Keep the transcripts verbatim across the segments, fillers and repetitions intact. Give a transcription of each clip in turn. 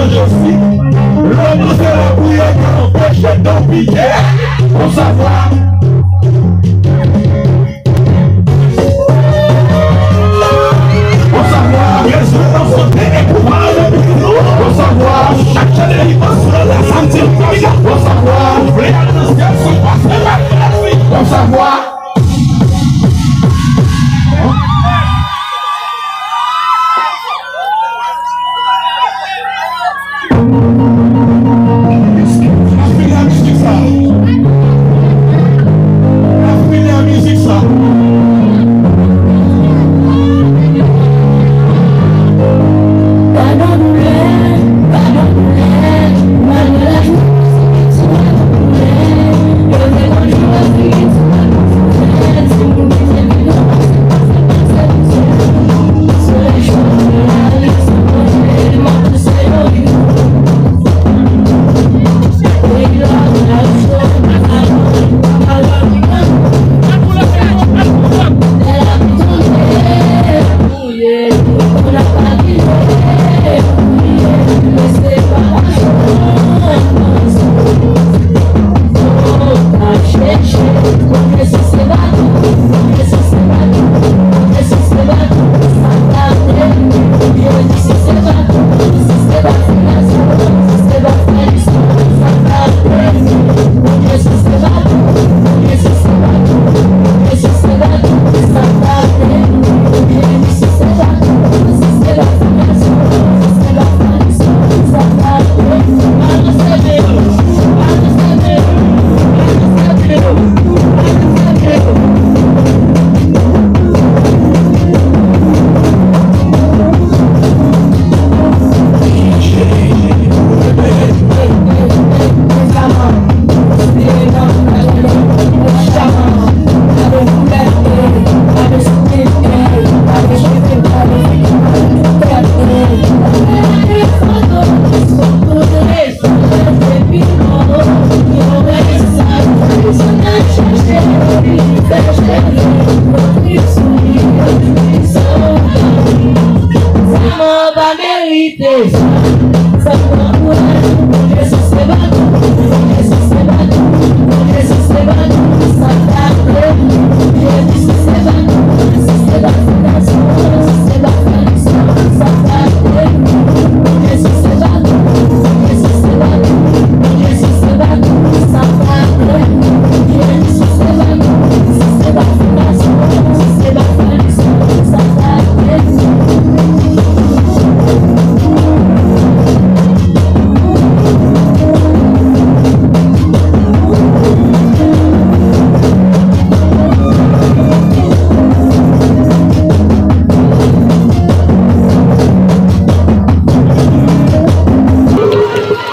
Jezi, le nou se la priyè ki anpeche dan piye. Bon savwa. Bon savwa, rezon nan sante e pouvwa nan legliz nou. Bon savwa, chak jan delivrans nan la santi. Bon savwa, vle al nan syèl, se pase pa Jezi. Bon savwa. N ap fini ak mizik sa. N ap fini ak mizik sa.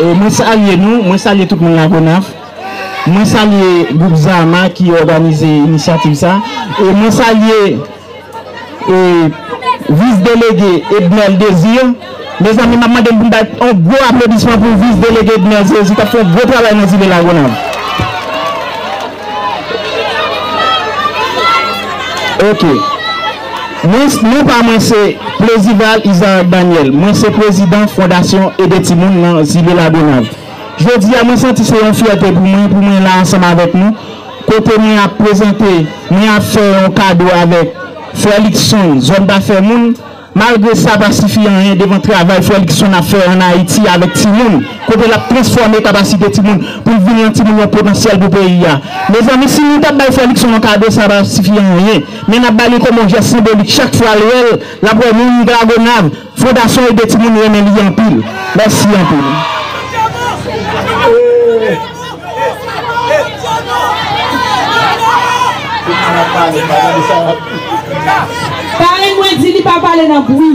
E, mwen salye nou, mwen salye tout moun Lagonav. Mwen salye gwoup Zama ki òganize inisyativ sa. E mwen salye, e, vis delege Ednel Désir. Mezanmi, m ap mande m pou m bay yon gwo aplodisman pou vis delege Ednel Désir k ap fè yon gwo travay nan zile Lagonav. Ok. Mwen, non pa mwen se Pleusival Isaac Daniel. Mwen se prezidan Fondasyon Ede Timoun nan zile Lagonav. Jodi a, mwen santi se yon fyète pou mwen, pou mwen la ansanm avèk nou. Kote mwen ap prezante, mwen ap fè yon kado avèk Frè Luckson, zòn dafè moun. Malgre sa pa sifi anyen devan travay Frè Luckson ap fè ann Ayiti avèk timoun, kote l ap transfòme kapasite timoun pou l vin yon timoun yon potansyèl pou peyi a. Mezanmi, si nou t ap bay Frè Luckson yon kado, sa pa sifi anyen. Men n ap ba li kòm yon jès senbolik. Chak fwa l wè l, l ap wè moun Lagonav, Fondasyon Ede Timoun renmen li anpil. Mèsi anpil. Parenn mwen di li pa pale nan bri.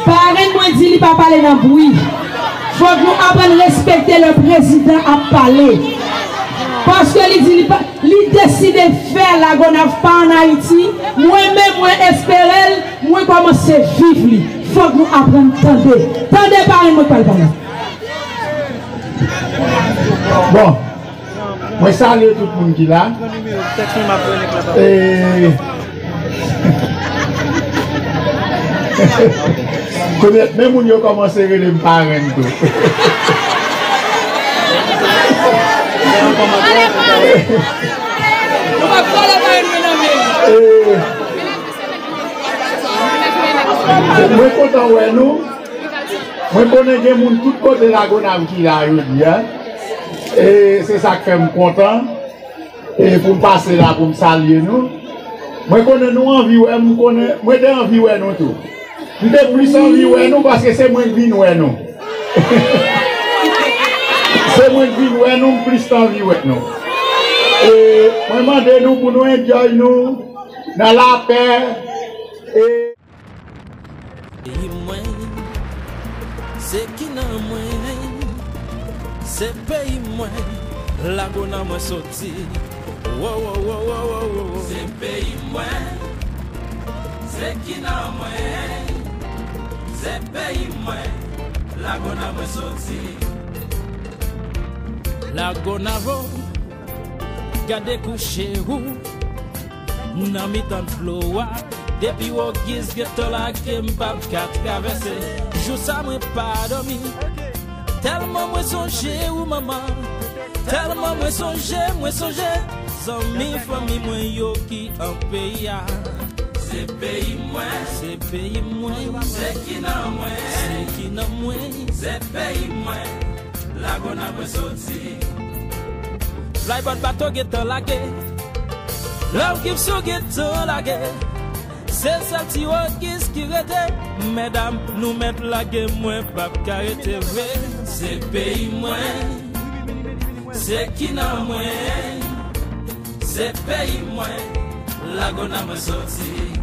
Parenn mwen di li pa pale nan bri. Fòk nou aprann respekte lè prezidan ap pale. Paske li di li pa, li deside fè Lagonav pa ann Ayiti. Mwen menm, mwen espere l, mwen kòmanse viv li. Fòk nou aprann tande. Tande parenn mwen k pral pale. Bon, mwen salye tout moun ki la. E, Menm moun yo kòmanse rele m parenn tou. Eh, mwen kontan wè nou. Mwen konnen gen moun tout kote Lagonav ki la jodi a. E se sa k fè m kontan. E pou m pase la pou m salye nou. Mwen konnen nou anvi wè m, konnen, mwen te anvi wè nou tou. M te plis anvi wè nou paske se mwen k vin wè nou. Se mwen k vin wè nou, m plis t anvi wè nou. E mwen mande nou pou nou enjoy nou nan lapè. E Peyi mwen, se ki nan mwen, se peyi mwen, Lagona mwen soti. Wo, wo, wo, wo, wo, wo, wo. Se peyi mwen, se ki nan mwen, se peyi mwen, Lagona mwen soti. Lagonavo, gade kouche ou nan mitan dlo a. Depi Wogiz gentan lage m p ap ka travèse. Jou sa mwen pa dòmi. Tèlman mwen sonje ou manman. Tèlman mwen sonje, mwen sonje zanmi fanmi mwen yo ki an peyi a. Se peyi mwen. Se peyi mwen. Se ki nan mwen. Se ki nan mwen. Se peyi mwen. Lagona mwen soti. Fly bòt bato gentan lage. Love Gibson gentan lage. Se sèl ti Wogiz ki rete. Medam, nou mèt lage, mwen p ap ka rete vre. Se peyi mwen. Se ki nan mwen. Se peyi mwen. Lagona mwen soti.